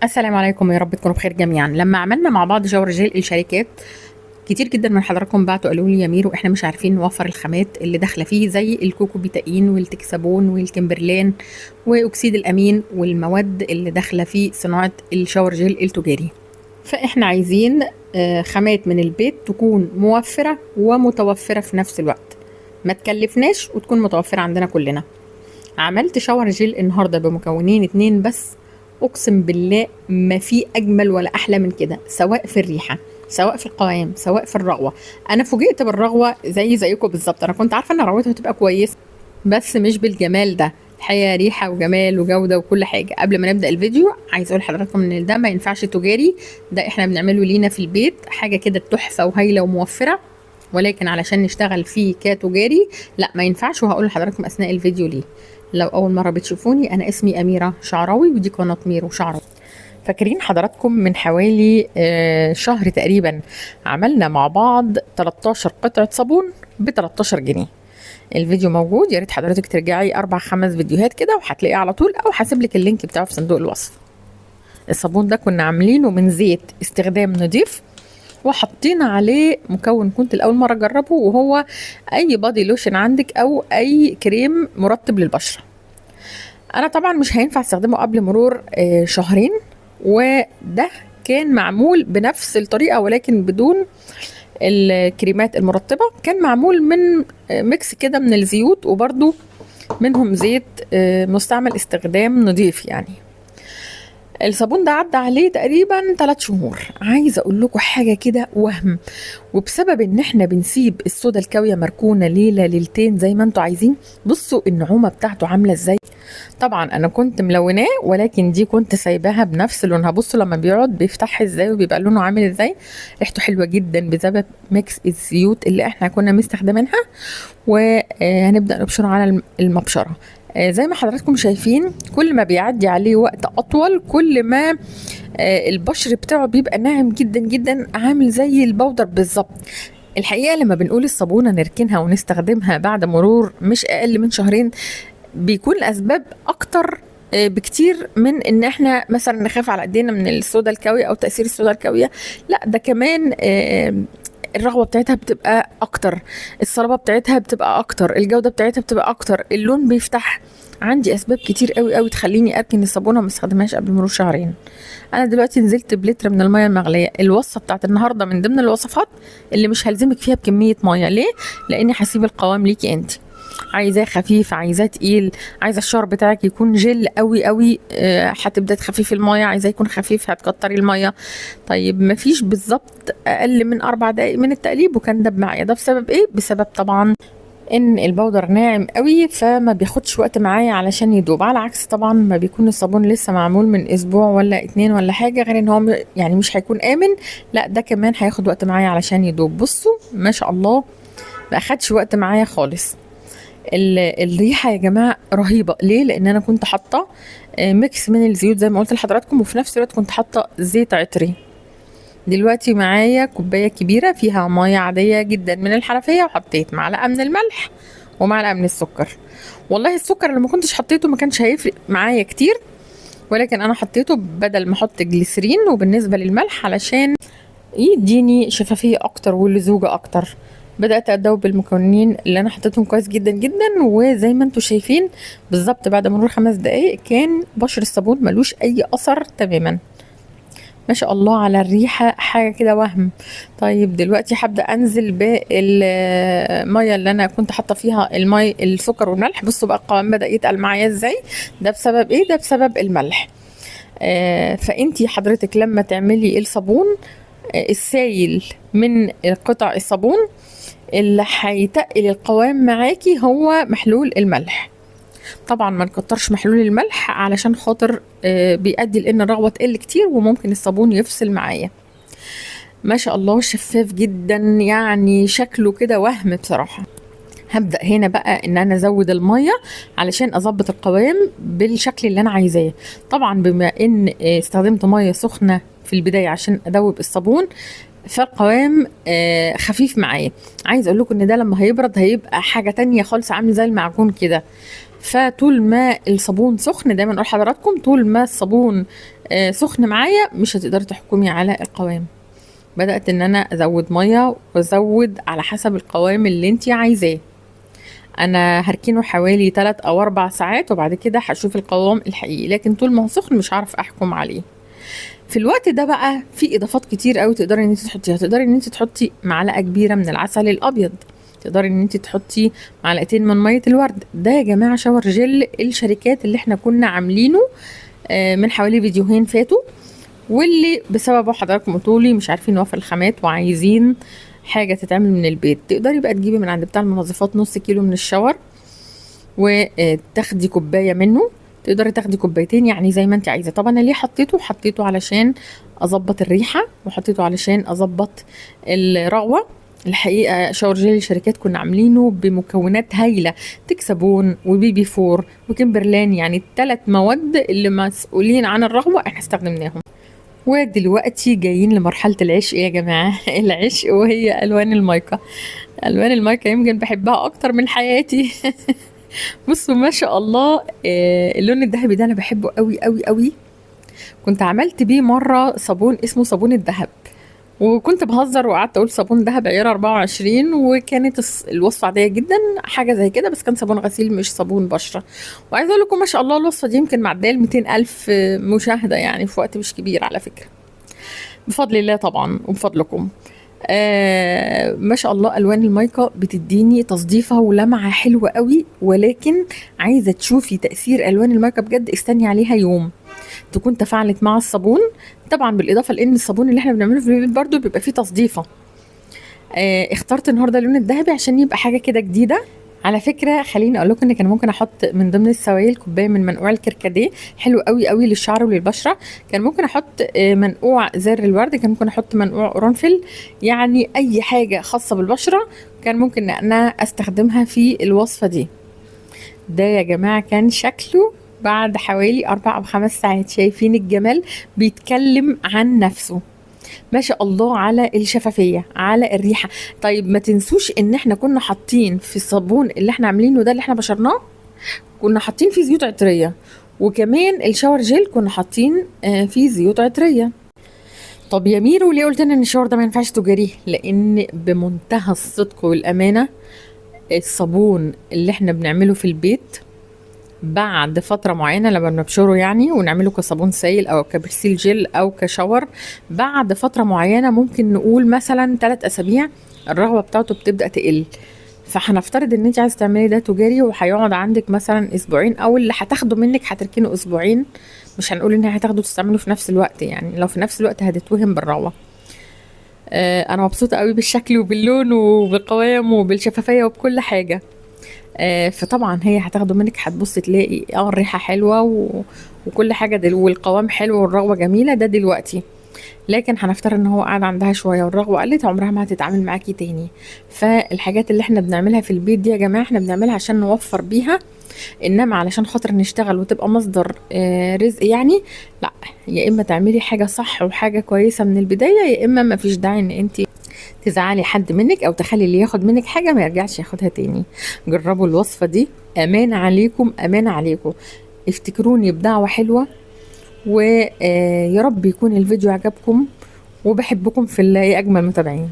السلام عليكم، يا رب تكونوا بخير جميعا. لما عملنا مع بعض shower gel الشركات، كتير جدا من حضراتكم بعتوا قالوا لي يا ميرو احنا مش عارفين نوفر الخامات اللي داخله فيه زي الكوكو بيتاين والتكسابون والكمبرلان واكسيد الامين والمواد اللي داخله في صناعة ال shower gel التجاري. فاحنا عايزين خامات من البيت تكون موفره ومتوفره في نفس الوقت، ما تكلفناش وتكون متوفرة عندنا كلنا. عملت shower gel النهارده بمكونين 2 بس، اقسم بالله ما في اجمل ولا احلى من كده، سواء في الريحة سواء في القوام سواء في الرغوه. انا فوجئت بالرغوه زي زيكم بالظبط، انا كنت عارفه ان رغوتها هتبقى كويسة بس مش بالجمال ده. الحقيقة ريحه وجمال وجوده وكل حاجة. قبل ما نبدا الفيديو عايز اقول لحضراتكم ان ده ما ينفعش تجاري، ده احنا بنعمله لينا في البيت، حاجة كده تحفة وهايله وموفره، ولكن علشان نشتغل فيه كتجاري لا ما ينفعش، وهقول لحضراتكم اثناء الفيديو ليه. لو اول مرة بتشوفوني، انا اسمي اميره شعراوي ودي قناة ميرو شعراوي. فاكرين حضراتكم من حوالي شهر تقريبا عملنا مع بعض 13 قطعه صابون ب 13 جنيه. الفيديو موجود، يا ريت حضرتك ترجعي 4 5 فيديوهات كده وهتلاقيه على طول، او هسيب لك ال link بتاعه في صندوق الوصف. الصابون ده كنا عاملينه من زيت استخدام نظيف وحطينا عليه مكون كنت الاول مرة اجربه، وهو اي body lotion عندك او اي كريم مرطب للبشره. انا طبعا مش هينفع استخدمه قبل مرور شهرين، وده كان معمول بنفس الطريقة ولكن بدون الكريمات المرطبه. كان معمول من mix كده من الزيوت، وبرده منهم زيت مستعمل استخدام نظيف. يعني الصابون ده عدى عليه تقريبا 3 شهور. عايزه اقول لكم حاجة كده وهم، وبسبب ان احنا بنسيب الصودا الكاويه مركونة ليلة ليلتين زي ما انتوا عايزين، بصوا النعومه بتاعته عامله ازاي. طبعا انا كنت ملوناه، ولكن دي كنت سايباها بنفس لونها. بصوا لما بيقعد بيفتح ازاي وبيبقى لونه عامل ازاي، ريحته حلوة جدا بسبب mix الزيوت اللي احنا كنا مستخدمينها. وهنبدا نبشره على المبشره. زي ما حضراتكم شايفين، كل ما بيعدي عليه وقت اطول كل ما البشر بتاعه بيبقى ناعم جدا جدا، عامل زي ال powder بالظبط. الحقيقة لما بنقول الصابونه نركنها ونستخدمها بعد مرور مش اقل من شهرين، بيكون الاسباب اكتر بكتير من ان احنا مثلا نخاف على ايدينا من الصودا الكاويه او تاثير الصودا الكاويه. لا، ده كمان الرغوه بتاعتها بتبقى اكتر، الصلابة بتاعتها بتبقى اكتر، الجودة بتاعتها بتبقى اكتر، اللون بيفتح. عندي اسباب كتير قوي قوي تخليني اركن الصابونه وما استخدمهاش قبل مرور شهرين. انا دلوقتي نزلت بلتر من المية المغليه. الوصفة بتاعت النهارده من ضمن الوصفات اللي مش هلزمك فيها بكمية ميه. ليه؟ لاني هسيب القوام ليكي انت، عايزاه خفيف، عايزاه تقيل، عايزه ال shower بتاعك يكون جل قوي قوي هتبدا تخففي الميه، عايزاه يكون خفيف هتكتري الميه. طيب، مفيش بالظبط اقل من 4 دقايق من التقليب وكان داب معايا. ده بسبب ايه؟ بسبب طبعا ان ال powder ناعم قوي، فما بياخدش وقت معايا علشان يدوب، على عكس طبعا ما بيكون الصابون لسه معمول من اسبوع ولا 2 ولا حاجه. غير ان هو يعني مش هيكون امن، لا ده كمان هياخد وقت معايا علشان يدوب. بصوا ما شاء الله ما اخدش وقت معايا خالص. الريحة يا جماعة رهيبه. ليه؟ لان انا كنت حاطه mix من الزيوت زي ما قلت لحضراتكم، وفي نفس الوقت كنت حاطه زيت عطري. دلوقتي معايا كوباية كبيرة فيها مية عادية جدا من الحنفيه، وحطيت معلقه من الملح ومعلقة من السكر. والله السكر اللي ما كنتش حطيته ما كانش هيفرق معايا كتير، ولكن انا حطيته بدل ما احط جليسرين. وبالنسبة للملح علشان يديني شفافية اكتر ولزوجه اكتر. بدات ادوب المكونين اللي انا حطيتهم كويس جدا جدا، وزي ما انتم شايفين بالظبط بعد مرور 5 دقايق كان بشر الصابون ملوش اي اثر تماما. ما شاء الله على الريحه، حاجة كده وهم. طيب، دلوقتي هبدا انزل بالمية اللي انا كنت حاطه فيها المي السكر والملح. بصوا بقى القوام بدا يتقل معايا ازاي. ده بسبب ايه؟ ده بسبب الملح. فانتي حضرتك لما تعملي الصابون، السايل من قطع الصابون اللي هيتقل القوام معاكي هو محلول الملح. طبعا ما نكترش محلول الملح علشان خاطر بيؤدي لان الرغوه تقل كتير وممكن الصابون يفصل معايا. ما شاء الله شفاف جدا، يعني شكله كده وهم بصراحه. هبدا هنا بقى ان انا ازود المية علشان اظبط القوام بالشكل اللي انا عايزاه. طبعا بما ان استخدمت مية سخنة في البداية عشان ادوب الصابون، فالقوام خفيف معايا. عايز اقول لكم ان ده لما هيبرد هيبقى حاجة تانية خالص، عامل زي المعجون كده. فطول ما الصابون سخن، دايما اقول حضراتكم طول ما الصابون سخن معايا مش هتقدري تحكمي على القوام. بدأت ان انا ازود مية وازود على حسب القوام اللي انتي عايزاه. انا هركنه حوالي 3 او 4 ساعات وبعد كده هشوف القوام الحقيقي، لكن طول ما هو سخن مش هعرف احكم عليه. في الوقت ده بقى في اضافات كتير قوي تقدري ان انت تحطيها. تقدري ان انت تحطي معلقه كبيرة من العسل الابيض، تقدري ان انت تحطي معلقتين من مية الورد. ده يا جماعة shower gel الشركات اللي احنا كنا عاملينه من حوالي فيديوهين فاتوا، واللي بسببه حضراتكم قلتولي مش عارفين نوفر الخامات وعايزين حاجة تتعمل من البيت. تقدري بقى تجيبي من عند بتاع المنظفات نص كيلو من ال shower وتاخدي كوباية منه، تقدري تاخدي كوبايتين يعني زي ما انت عايزه. طبعا انا ليه حطيته؟ حطيته علشان اظبط الريحة، وحطيته علشان اظبط الرغوه. الحقيقة shower gel الشركات كنا عاملينه بمكونات هايلة، تكسبون وبي بي 4 وكمبرلان، يعني الثلاث مواد اللي مسؤولين عن الرغوه احنا استخدمناهم. ودلوقتي جايين لمرحلة العشق يا جماعة. العشق وهي الوان المايكا. الوان المايكا يمكن بحبها اكتر من حياتي. بصوا ما شاء الله، اللون الذهبي ده انا بحبه قوي قوي قوي. كنت عملت بيه مرة صابون اسمه صابون الذهب، وكنت بهزر وقعدت اقول صابون ذهب عيار 24، وكانت الوصفة عادية جدا حاجة زي كده، بس كان صابون غسيل مش صابون بشرة. وعايزة اقول لكم ما شاء الله الوصفة دي يمكن معدية ال 200,000 مشاهدة، يعني في وقت مش كبير على فكرة، بفضل الله طبعا وبفضلكم. ما شاء الله الوان المايكا بتديني تصديفه ولمعه حلوة قوي، ولكن عايزه تشوفي تاثير الوان المايكا بجد استني عليها يوم تكون تفاعلت مع الصابون. طبعا بالاضافة لان الصابون اللي احنا بنعمله في البيت برده بيبقى فيه تصديفه. اخترت النهارده اللون الذهبي عشان يبقى حاجة كده جديدة. على فكرة خليني اقول لكم ان كان ممكن احط من ضمن السوائل كوباية من منقوع الكركديه، حلو قوي قوي للشعر وللبشره. كان ممكن احط منقوع زر الورد، كان ممكن احط منقوع قرنفل، يعني اي حاجة خاصة بالبشره كان ممكن ان انا استخدمها في الوصفة دي. ده يا جماعة كان شكله بعد حوالي 4 أو 5 ساعات. شايفين الجمال؟ بيتكلم عن نفسه ما شاء الله، على الشفافية، على الريحة. طيب ما تنسوش ان احنا كنا حاطين في الصابون اللي احنا عاملينه ده اللي احنا بشرناه، كنا حاطين فيه زيوت عطرية، وكمان الشاور جيل كنا حاطين فيه زيوت عطرية. طب يا ميرو ليه قلت لنا ان الشاور ده ما ينفعش تجارية؟ لان بمنتهى الصدق والامانة الصابون اللي احنا بنعمله في البيت بعد فترة معينة لما بنبشره يعني ونعمله كصابون سائل او كبرسيل جل او كشاور، بعد فترة معينة ممكن نقول مثلا 3 أسابيع الرغوة بتاعته بتبدأ تقل. فهنفترض ان انت عايزة تعملي ده تجاري وهيقعد عندك مثلا اسبوعين، او اللي هتاخده منك هتركنه اسبوعين، مش هنقول ان هتاخده تستعمله في نفس الوقت، يعني لو في نفس الوقت هتتوهم بالرغوة. انا مبسوطة قوي بالشكل وباللون وبالقوام وبالشفافية وبكل حاجة. فطبعا هي هتاخده منك، هتبص تلاقي الريحة حلوة وكل حاجة والقوام حلو والرغوة جميلة ده دلوقتي. لكن هنفترض ان هو قعد عندها شوية والرغوة قلت، عمرها ما هتتعامل معاكي تاني. فالحاجات اللي احنا بنعملها في البيت دي يا جماعة احنا بنعملها عشان نوفر بيها، انما علشان خاطر نشتغل وتبقى مصدر رزق يعني لا، يا اما تعملي حاجة صح وحاجة كويسة من البداية، يا اما ما فيش داعي ان انت تزعلي حد منك او تخلي اللي ياخد منك حاجة ما يرجعش ياخدها تاني. جربوا الوصفة دي، امان عليكم امان عليكم، افتكروني بدعوة حلوة، ويا رب يكون الفيديو عجبكم، وبحبكم في الله يا اجمل متابعين.